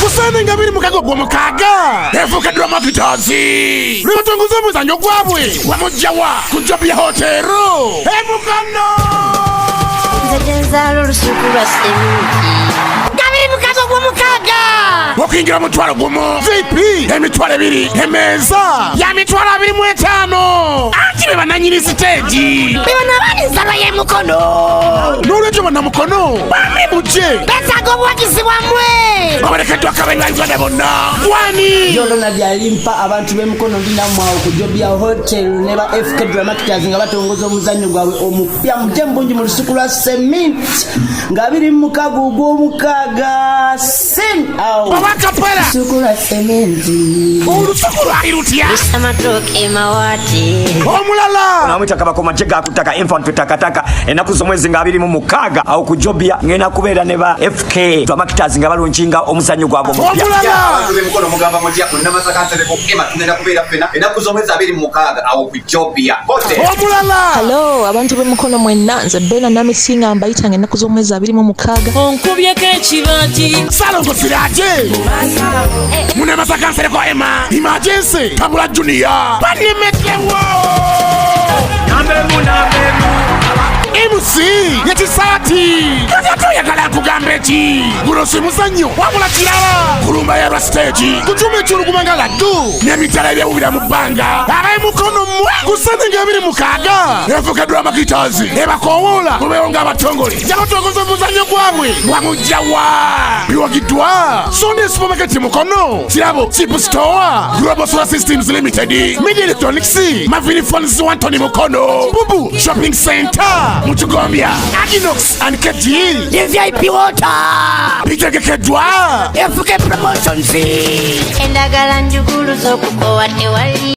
Kusande nga 26 ogw'omukaaga, efuuka Dramakiters lwe batongoza omuzannyo gwabwe. Wamugjawa ku Jobia Hotel eMukono. Nze gyenzaala olusuku lwa seminti. 26 ogw'omukaaga. Okuyingira 10,000, VIP 20,000, emeeza ya 25,000. Anti be bananyini siteegi. Be bano abaali nsaba y'eMukono. N'olwekyo bannamukono bambi mujje. Beetaaga obuwagizi bwammwe. Bawerekeddwa akabenga bonna wani. Byolona byalimpa abantu b'eMukono, ndi nammwe awo ku Jobia Hotel ne ba FK Dramakiters nga batongoza omuzannyo gwabwe omupya. Mujje mu bungi mu lusuku lwa Cement nga 26 ogw'omukaaga sin awo. Obakapera. Lusuku lwa Cement. Olusuku lwali lutya? Lusamatooke emawaati. Omulala. Namwita Kabako majje gakuttaka infantry takataka. Ennaku z'omwezi nga 26 awo ku Jobia ngenda kubeera ne ba FK Dramakiters nga balaunchinga omuzannyo gwabwe omupya. Omulala. Abantu b'eMukono, mugamba mutya? Munnamasaka Nsereko Ema, tugenda kubeera ffena ennaku z'omwezi 26 awo ku Jobia Hotel. Omulala. Hello abantu b'eMukono mwenna, nze Bena Namisinga, mbayitanga ennaku z'omwezi 26. Onkubyeko ekibaati. Salongo Siraje, Munamasaka Nsereko Ema, Emergency Tabula Junior banemetewo. MC yekisaati kati oyagala nkugamba eki? Guno si muzannyo wabula kirala. Kulumba yalwa siteegi ku kyuma ekyoluguma nga laddu n'emitala ebyewubira mu bbanga. Ab'emukono mmwe, ku Sande nga 26, efuuka Dramakiters ebakowoola mubeewo ng'abatongole jabatongoza omuzannyo gwabwe. Wamugjawa biwagiddwa Sonde Supermarket Mukono, Kirabo Chip Store, Global Solar Systems Limited, Media Electronics, Mavini Phones, Wantoni Mukono, Bubu Shopping Center Mukigombya, Aginox and KG. Ne VIP Water. Bitegekeddwa FK Promotions. Endagala njugulu z'okukowa tewali.